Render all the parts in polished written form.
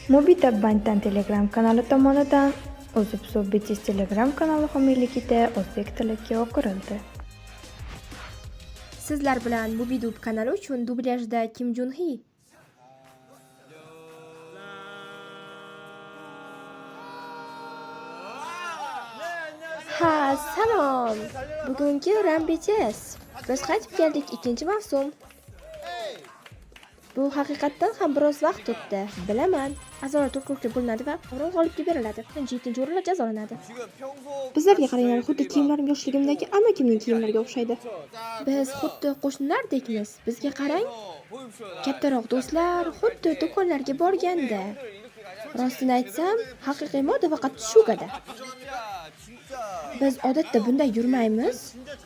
Mobita Bangtan Telegram kanali tomonidan Uzibsu BTS Telegram kanali homiyligida o'zbek tiliga o'girildi. Sizlar bilan Mubidub kanali uchun dublyajda Kim Jun Hee. Ha, salom. Bugungi Run BTS. Biz qaytib keldik, ikkinchi mavsum. Bu haqiqatdan ham biroz vaqt o'tdi, bilaman. A'zolar to'rt guruhga bo'linadi va o'rin g'olibga beriladi. Birinchi, yettinchi o'rinlar jazolanadi. Bizlarga qaranglar, xuddi kiyimlarim yoshligimdagi amakimning kiyimlariga o'xshaydi. Biz xuddi qo'shnilardekmiz. Bizga qarang. Kattaroq do'stlar xuddi do'konlarga borganda. Rostini aytsam, haqiqiy moda faqat Shugada. Biz odatda bunday yurmaymiz.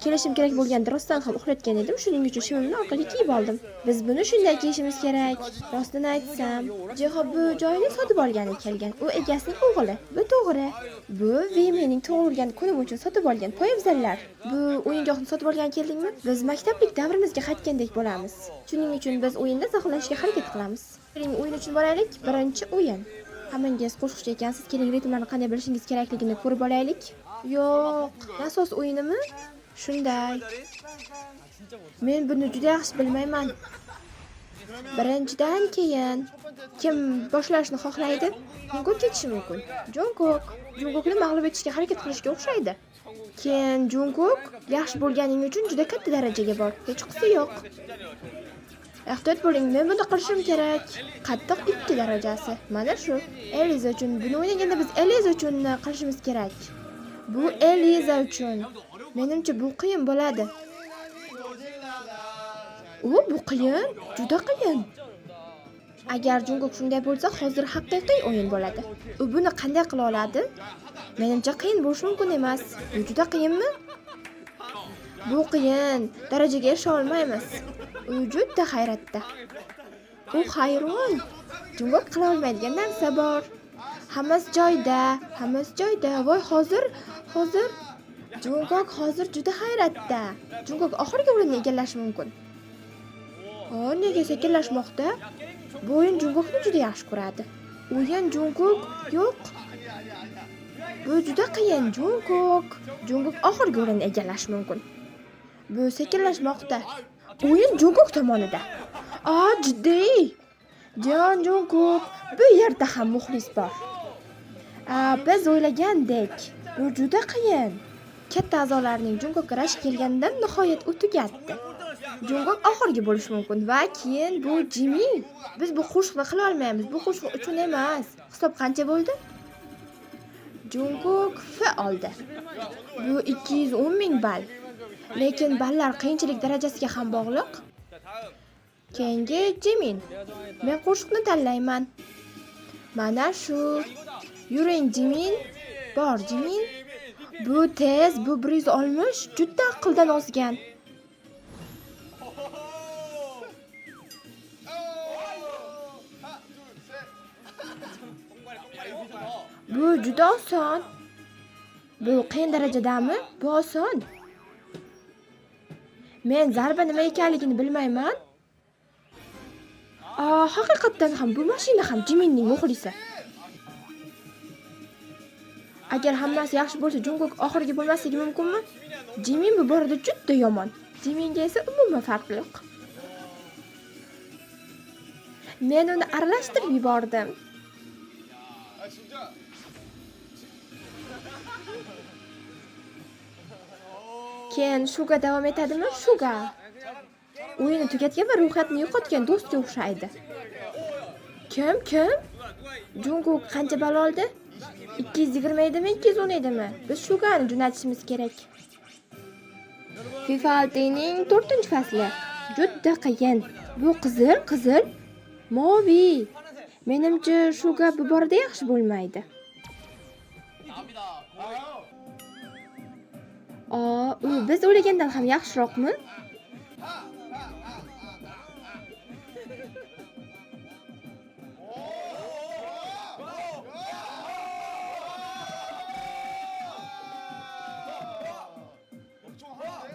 Kelishim kerak bo'lganda rostdan ham uxlayotgan edim, shuning uchun shimimni orqaga kiyib oldim. Biz buni shunday kiyishimiz kerak. Rostini aytsam, Jeho bu joyni sotib olgani kelgan. U egasining o'g'li. Bu to'g'ri. Bu V mening tug'ilgan kunim uchun sotib olgan poyabzallar. Bu o'yingohni sotib olgani keldingmi? Biz maktablik davrimizga qaytgandek bo'lamiz. Shuning uchun biz o'yinda zavqlanishga harakat qilamiz. Keling, o'yin uchun boraylik. Birinchi o'yin. Hammangiz qo'shiqchi ekansiz, keling ritmlarni qanday bilishingiz kerakligini ko'rib olaylik. Yo'q, nasos o'yinimi? Shunday. Men buni juda yaxshi bilmayman. Birinchidan keyin kim boshlashni xohlaydi? Jungkook ketishi mumkin. Jungkook, Jungkookni mag'lub etishga harakat qilishga o'xshaydi. Keyin Jungkook yaxshi bo'lganing uchun juda katta darajaga bor. Hechqisi yo'q. Ehtiyot bo'ling, men buni qilishim kerak. Qattiq 2 darajasi. Mana shu. Eliza uchun buni o'ynaganda biz Eliza uchun qilishimiz kerak. Bu Eliza uchun. Menimcha bu qiyin bo'ladi. U bu qiyin, juda qiyin. Agar Jungkook shunday bo'lsa, hozir haqiqiy o'yin bo'ladi. U buni qanday qila oladi? Menimcha qiyin bo'lishi mumkin emas. Bu juda qiyinmi? Bu qiyin, darajaga erisha olmaymiz. U juda hayratda. U hayron. Jungkook qila olmaydigan narsa bor. Hammasi joyida, hammasi joyida. Voy, hozir Jungkook hozir juda hayratda. Jungkook oxirgi o'rinni egallashi mumkin. O, nega sekinlashmoqda? Bu o'yin Jungkookni juda yaxshi ko'radi. O'yin Jungkook yo'q. Bu juda qiyin Jungkook. Jungkook oxirgi o'rinni egallashi mumkin. Bu sekinlashmoqda. O'yin Jungkook tomonida. A, jiddiy. Jon Jungkook, bu yerda ham muxlis bor. Biz o'ylagandek, bu juda qiyin. Katta a'zolarning Jungkookka rashk kelganidan nihoyat u tugatdi. Jungkook oxirgi bo'lishi mumkin va keyin bu Jimin. Biz bu qo'shiqni qila olmaymiz. Bu qo'shiq uchun emas. Hisob qancha bo'ldi? Jungkook F oldi. Bu 210 ming ball. Lekin ballar qiyinchilik darajasiga ham bog'liq. Keyingi Jimin. Men qo'shiqni tanlayman. Mana shu. Yuring Jimin. Bor Jimin. Bu tez, bu 160 juda aqldan ozgan. Bu juda oson. Bu qiyin darajadami? Bu oson. Men zarba nima ekanligini bilmayman. Haqiqatdan ham bu mashina ham Jiminning muxlisi. Agar hammasi yaxshi bo'lsa, Jungkook oxirgi bo'lmasligi mumkinmi? Jimin bu borada juda yomon. Jiminga esa umuman farqi yo'q. Men uni aralashtirib yubordim. Keyin Shuga davom etadimi? Shuga o'yinni tugatgan va ruhiyatini yo'qotgan do'stga o'xshaydi. Kim? Jungkook qancha ball oldi? 220 edimi, 210 edimi? Biz Shugani jo'natishimiz kerak. FIFA 6ning 4-fasli. Juda qiyin. Bu qizil, qizil, moviy. Menimcha Shuga bu borada yaxshi bo'lmaydi. U biz o'ylagandan ham yaxshiroqmi?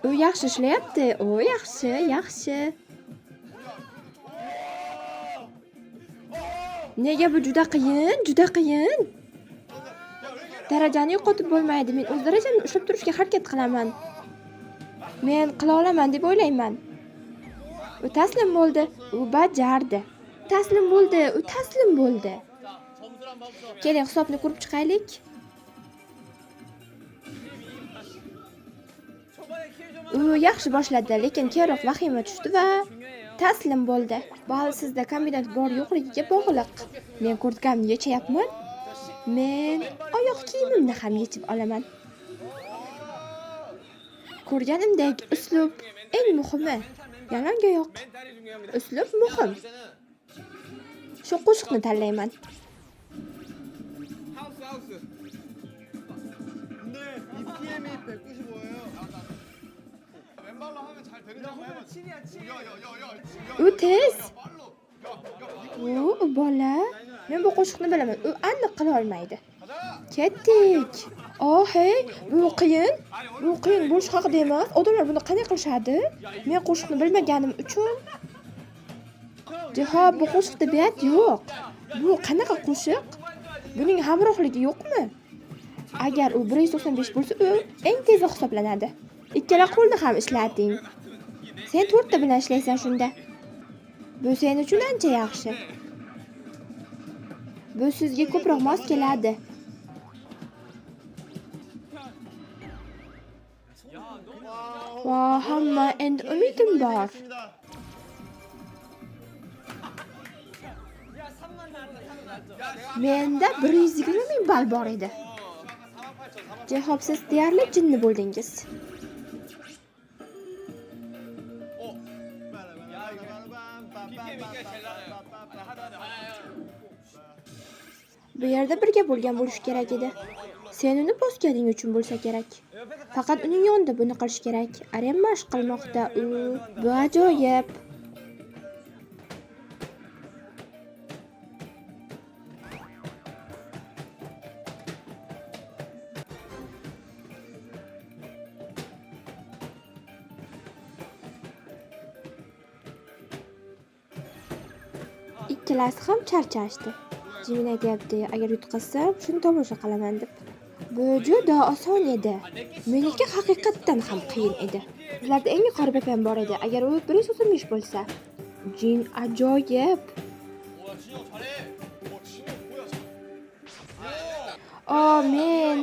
U yaxshi ishlayapti. U yaxshi, yaxshi. Nega bu juda qiyin, juda qiyin. Darajani yo'qotib bo'lmaydi. Men o'z darajamni ushlab turishga harakat qilaman. Men qila olaman deb o'ylayman. U taslim bo'ldi, u bajardi. Taslim bo'ldi, u taslim bo'ldi. Keling, hisobni ko'rib chiqaylik. U yaxshi boshladi, lekin keyinroq vahima tushdi va taslim bo'ldi. Bal sizda kombinat bor yo'qligiga bog'liq. Men kurtkamni yechayapman. Men oyoq kiyimimni ham yechib olaman. Ko'rganimdek, uslub eng muhimi. Yalangoyoq. Uslub muhim. Shu qo'shiqni tanlayman. U tez. U bola. Men bu qo'shiqni bilaman. U aniq qila olmaydi. Ketdik. Oh, hey, bu qiyin. Bu qiyin bo'lish haqida emas. Odamlar buni qanday qilishadi? Men qo'shiqni bilmaganim uchun. Jiho, bu qo'shiqda beat yo'q. Bu qanaqa qo'shiq? Buning hamrohligi yo'qmi? Agar u 195 bo'lsa, u eng tezi hisoblanadi. Ikkala qo'lni ham ishlating. Sen 4 ta bilan ishlaysan shunda. Bu sen uchun ancha yaxshi. Bu sizga ko'proq mos keladi. Va hamma endi umidim bor. Menda 120 ming ball bor edi. Javob, siz deyarli jinni bo'ldingiz. Bu yerda birga bo'lgan bo'lish kerak edi. Sen uni bosganing uchun bo'lsa kerak. Faqat uning yonida buni qilish kerak. Aren mashq qilmoqda u. Bu ajoyib. Ikkalasi ham charchashdi. Jimin aytyapti, agar yutqazsam, shuni tomosha qilaman deb. Bu juda oson edi. Meniki haqiqatdan ham qiyin edi. Sizlarda eng yuqori BPM bor edi. Agar u 195 bo'lsa, Jin ajoyib. O, men.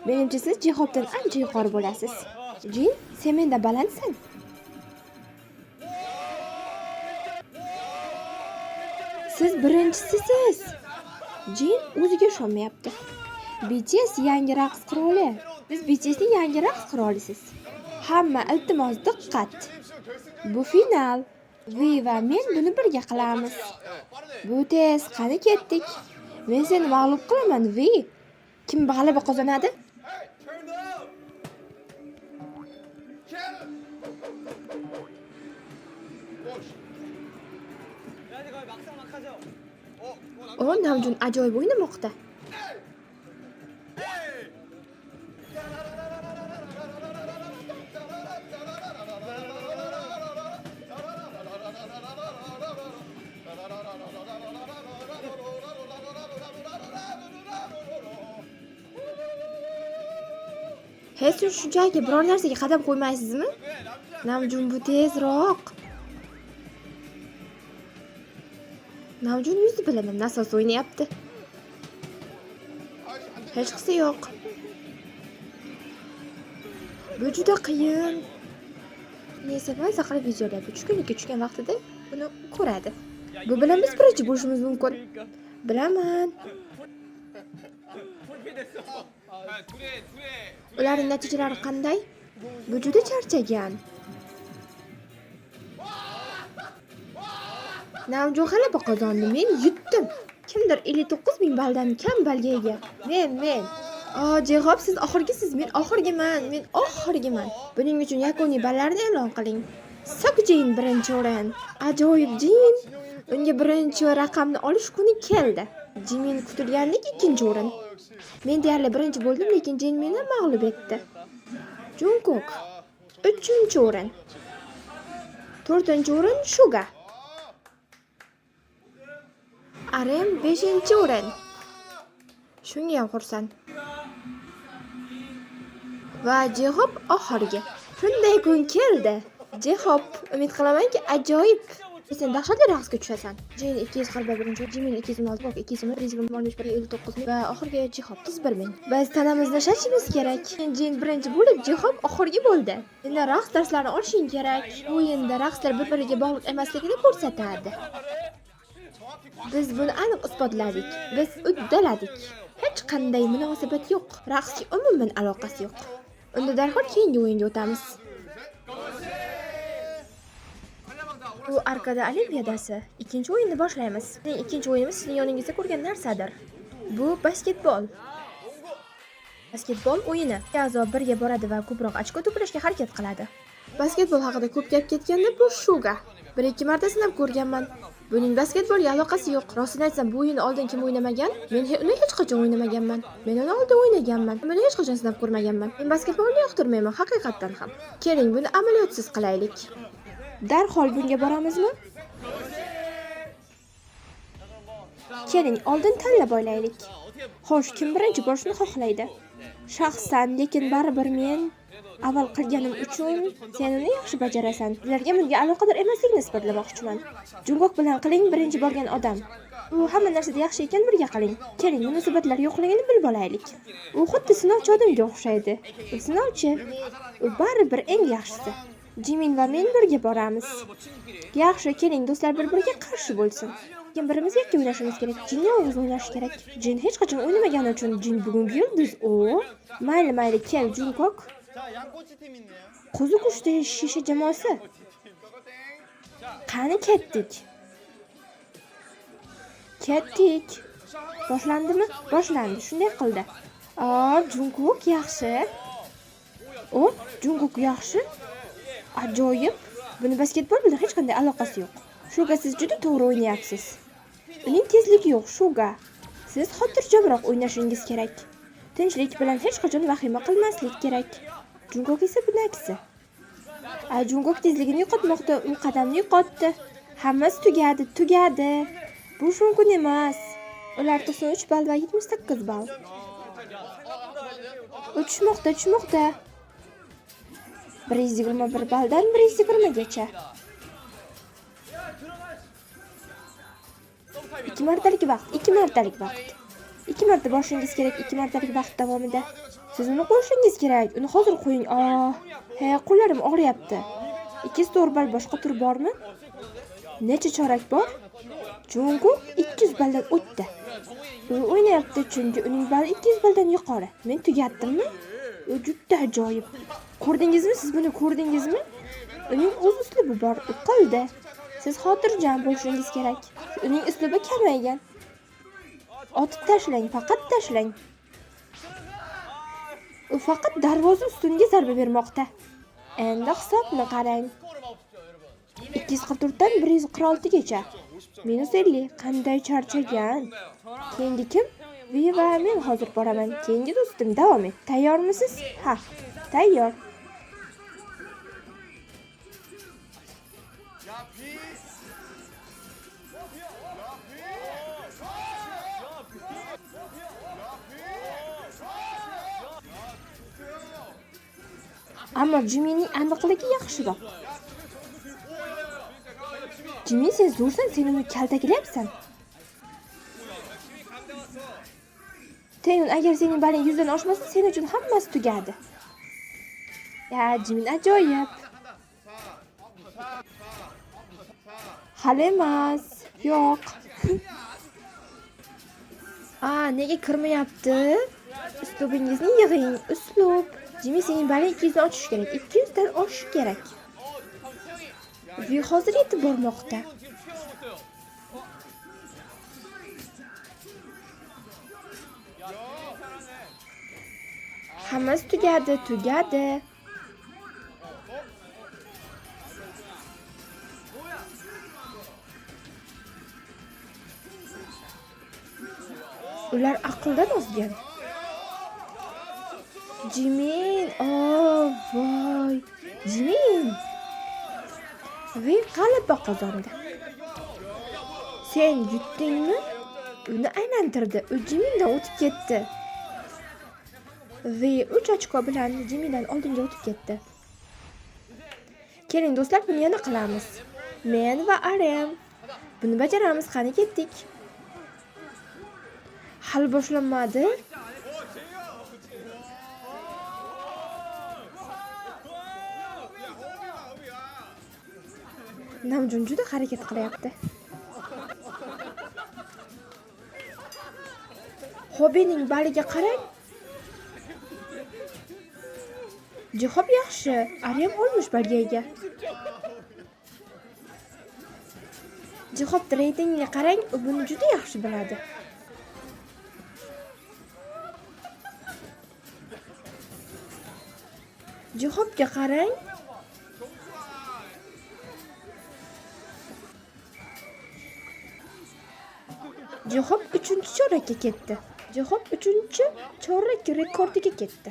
Menimcha siz Jihobdan ancha yuqori bo'lasiz. Jin, sen mendan balandsan. Siz birinchisisiz. Jin o'ziga ishonmayapti. BTS yangi raqs qiroli. Siz BTSning yangi raqs qirolisiz. Hamma iltimos diqqat. Bu final. Vi va men buni birga qilamiz. Bu tez, qani ketdik. Men seni mag'lub qilaman, Vi. Kim g'alaba qozonadi? O, Namjun ajoyib o'ynamoqda. Hech shunchaki biror narsaga qadam qo'ymaysizmi? Namjun, bu tezroq. Namjun yuzi bilan nasos o'ynayapti. Hechqisi yo'q. Bu juda qiyin. Neyse, maza qilib videolayapti. Tushkunlikka tushgan vaqtida buni ko'radi. Bu bilan biz birinchi bo'lishimiz mumkin. Bilaman. Ularning natijalari qanday? Bu juda charchagan. Namjun g'alaba qozondi. Men yutdim. Kimdir 59 ming balldan kam ballga ega. Men. Javob, siz oxirgisiz. Men oxirgiman. Men oxirgiman. Buning uchun yakuniy ballarni e'lon qiling. Sokjin birinchi o'rin. Ajoyib Jin. Unga birinchi raqamni olish kuni keldi. Jimin kutilganlik ikkinchi o'rin. Men deyarli birinchi bo'ldim, lekin Jin meni mag'lub etdi. Jungkook uchinchi o'rin. To'rtinchi o'rin Suga. RM 5-o'rin. Shunga ham xursand. Va J-Hope oxirgi. Shunday kun keldi. J-Hope, umid qilamanki, ajoyib. Sen dahshatli raqsga tushasan. Jin 241, Jimin 216, 210, 123, 59 va oxirgi J-Hope 31 000. Biz tanamizni ishlashimiz kerak. Jin birinchi bo'lib, J-Hope oxirgi bo'ldi. Endi raqs darslarini olishing kerak. Bu endi raqslar bir-biriga bog'liq emasligini ko'rsatadi. Biz buni aniq isbotladik. Biz uddaladik. Hech qanday munosabat yo'q. Raqsga umuman aloqasi yo'q. Unda darhol keyingi o'yinga o'tamiz. Bu Arkada Olimpiadasi. Ikkinchi o'yinni boshlaymiz. Bizning ikkinchi o'yinimiz sizning yoningizda ko'rgan narsadir. Bu basketbol. Basketbol o'yini. Ikki a'zo birga boradi va ko'proq ochko to'plashga harakat qiladi. Basketbol haqida ko'p gap ketganda bu Shuga. 1-2 marta sinab ko'rganman. Buning basketbolga aloqasi yo'q. Rostini aytsam, bu o'yinni oldin kim o'ynamagan? Men uni hech qachon o'ynamaganman. Men uni oldin o'ynaganman. Buni hech qachon sinab ko'rmaganman. Men basketbolni yoqtirmayman, haqiqatdan ham. Keling, buni amaliyotsiz qilaylik. Darhol bunga boramizmi? Keling, oldin tanlab olaylik. Xo'sh, kim birinchi borishni xohlaydi? Shaxsan, lekin baribir men avval qilganim uchun sen uni yaxshi bajarasan. Sizlarga bunga aloqador emasligini isbotlamoqchiman. Jungkook bilan qiling birinchi borgan odam. U hamma narsada yaxshi ekan, birga qiling. Keling, munosabatlar yo'qligini bilib olaylik. U xuddi sinovchi odamga o'xshaydi. U sinovchi. U baribir eng yaxshisi. Jimin va men birga boramiz. Yaxshi, keling do'stlar bir-biriga qarshi bo'lsin. Lekin birimiz yakka o'ynashimiz kerak. Jin yolg'iz o'ynashi kerak. Jin hech qachon o'ynamagani uchun Jin bugungi yulduz. O, mayli, mayli, kel Jungkook. Qo'zi go'shti shisha jamoasi. Qani ketdik. Ketdik. Boshlandimi? Boshlandi. Shunday qildi. Jungkook yaxshi. O, Jungkook yaxshi. Ajoyib. Buni basketbol bilan hech qanday aloqasi yo'q. Shuga, siz juda to'g'ri o'ynayapsiz. Uning tezligi yo'q, Shuga. Siz xotirjamroq o'ynashingiz kerak. Tinchlik bilan hech qachon vahima qilmaslik kerak. Jungkook esa buni aksi. Jungkook tezligini yo'qotmoqda, u qadamni yo'qotdi. Hammasi tugadi, tugadi. Bu mumkin emas. Ular 93 ball va 78 ball. U tushmoqda, tushmoqda. 121 balldan 120 gacha. 2 martalik vaqt, 2 martalik vaqt. 2 marta borishingiz kerak, 2 martalik vaqt davomida. Siz uni qo'yishingiz kerak. Uni hozir qo'ying. He, qo'llarim og'riyapti. 204 ball boshqa tur bormi? Necha chorak bor? Jungkook 200 balldan o'tdi. U o'ynayapti, chunki uning balli 200 balldan yuqori. Men tugatdimmi? U juda ajoyib. Ko'rdingizmi? Siz buni ko'rdingizmi? Uning o'z uslubi bor, u qildi. Siz xotirjam bo'lishingiz kerak. Uning uslubi kamaygan. Otib tashlang, faqat tashlang. U faqat darvoza ustuniga zarba bermoqda. Endi hisobni qarang. 244 dan 146 gacha. Minus 50. Qanday charchagan. Keyingi kim? Viva, men hozir boraman. Keyingi do'stim, davom et. Tayyormisiz? Ha, tayyor. Ammo Jiminning aniqligi yaxshiroq. Jimin, sen zo'rsan, sen uni kaltaklayapsan. Teyun, agar sening baling 100 dan oshmasa, sen uchun hammasi tugadi. Ya, Jimin ajoyib. Hali emas. Yo'q. Nega kirmayapti? Uslubingizni yig'ing, uslub. Jimin, sening baling 200 dan oshishi kerak. 200 dan oshishi kerak. Vi hozir yetib bormoqda. Hammasi tugadi, tugadi. Ular aqldan ozgan. Jimin, oh voy. Jimin. Vi g'alaba qozondi. Sen yutdingmi? Uni aylantirdi. U Jimindan o'tib ketdi. V 3 ochko bilan Jimindan oldinga o'tib ketdi. Keling do'stlar, buni yana qilamiz. Men va Arem. Buni bajaramiz, qani ketdik. Hali boshlanmadi. Namjun juda harakat qilyapti. Hobining baliga qarang. Jihob yaxshi, Arem 60 balga ega. Jihob reytingiga qarang, u buni juda yaxshi biladi. Jihobga qarang. Jihob 3-chorakka ketdi. Jihob 3-chorak rekordiga ketdi.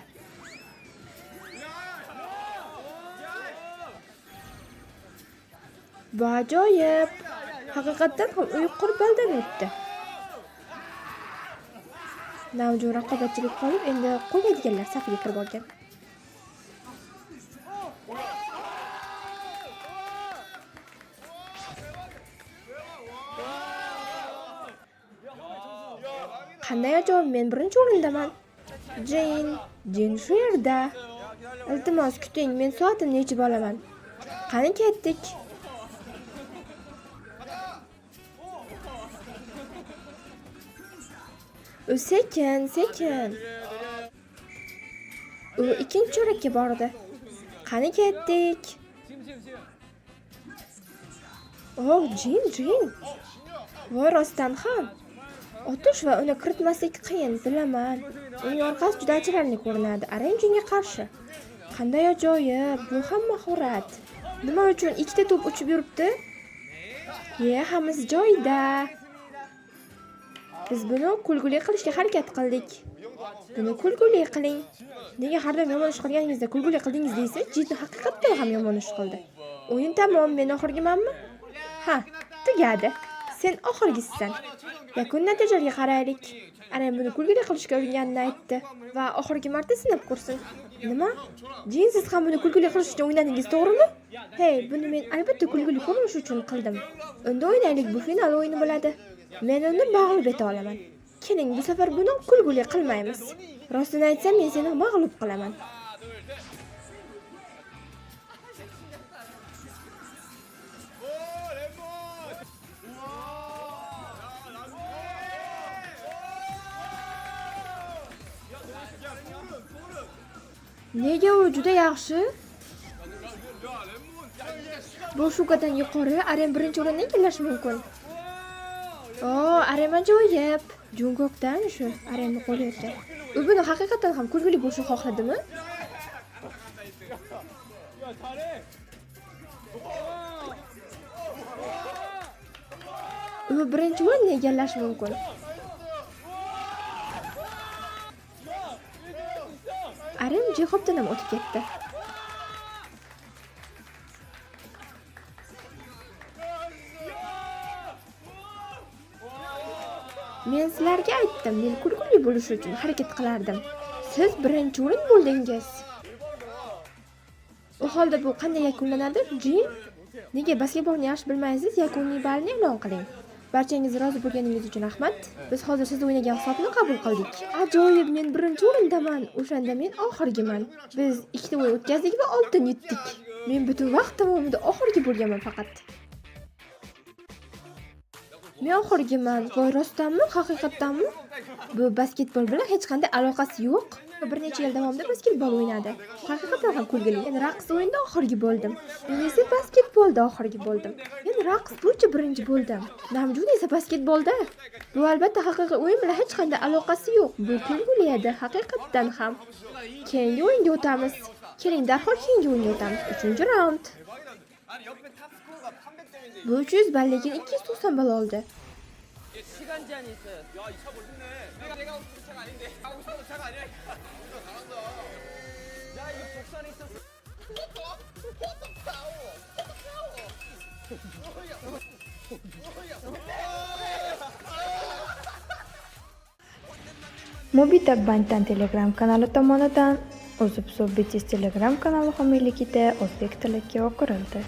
Bu ajoyib. Haqiqatdan ham u yuqori baldan o'tdi. Namjun raqobatchilik qolib, endi qo'ymaydiganlar safiga kirib olgan. Qanday ajoyib, men birinchi o'rindaman. Jin shu yerda. Iltimos kuting, men soatimni yechib olaman. Qani ketdik. U sekin, sekin. U ikkinchi chorakka bordi. Qani ketdik. Oh, Jin. Voy, rostdan ham. Otish va uni kiritmaslik qiyin, bilaman. Uning orqasi juda achinarli ko'rinadi. Arem Jinga qarshi. Qanday ajoyib, bu ham mahorat. Nima uchun ikkita to'p uchib yuribdi? Ye, hammasi joyida. Biz buni kulguli qilishga harakat qildik. Buni kulguli qiling. Nega har doim yomon ish qilganingizda kulguli qildingiz deysiz? Jin haqiqatdan ham yomon ish qildi. O'yin tamom, men oxirgimanmi? Ha, tugadi. Sen oxirgisisan. Yakun natijalarga qaraylik. Arem buni kulguli qilishga uringanini aytdi va oxirgi marta sinab ko'rsin. Nima? Jin, siz ham buni kulguli qilish uchun o'ynadingiz, to'g'rimi? Hey, buni men albatta kulguli ko'rinish uchun qildim. Unda o'ynaylik, bu final o'yini bo'ladi. Men uni mag'lub eta olaman. Keling, bu safar buni kulguli qilmaymiz. Rostini aytsam, men seni mag'lub qilaman. Nega u juda yaxshi? Bu shukadan yuqori Arem birinchi o'rinni egallashi mumkin. Oh, Arem ajoyib. Jungkookdan shu Aremni qo'layotgan. U buni haqiqatan ham kulgili bo'lishni xohladimi? U birinchi o'rinni egallashi mumkin. Arem Jihobdan ham o'tib ketdi. Men sizlarga aytdim, men kulgili bo'lish uchun harakat qilardim. Siz birinchi o'rin bo'ldingiz. U holda bu qanday yakunlanadi? Jin, nega basketbolni yaxshi bilmaysiz? Yakuniy ballni e'lon qiling. Barchangiz rozi bo'lganingiz uchun rahmat. Biz hozir siz o'ynagan hisobni qabul qildik. Ajoyib, men birinchi o'rindaman. O'shanda men oxirgiman. Biz ikkita o'yin o'tkazdik va oltin yutdik. Men butun vaqt davomida oxirgi bo'lganman faqat. Men oxirgiman. Voy, rostdanmi? Haqiqatdanmi? Bu basketbol bilan hech qanday aloqasi yo'q. Bir necha yil davomida basketbol o'ynadi. Haqiqatan ham kulgili. Men raqs o'yinida oxirgi bo'ldim. Men esa basketbolda oxirgi bo'ldim. Men raqs bo'yicha birinchi bo'ldim. Namjun esa basketbolda. Bu albatta haqiqiy o'yin bilan hech qanday aloqasi yo'q. Bu kulgili edi, haqiqatdan ham. Keyingi o'yinga o'tamiz. Keling, darhol keyingi o'yinga o'tamiz. 3-raund. Bu 300 ball, lekin 290 ball oldi. 시간 제한이 있어요. 야, 이 차 멋있네. 내가 하고 싶은 차가 아닌데. 하고 싶은 차가 아니야. 잘한다. 야, 이거 복선에 있었어. Mobita Bangtan Telegram kanali tomonidan Uzib BTS Telegram kanali homiyligida o'zbek tiliga o'girildi.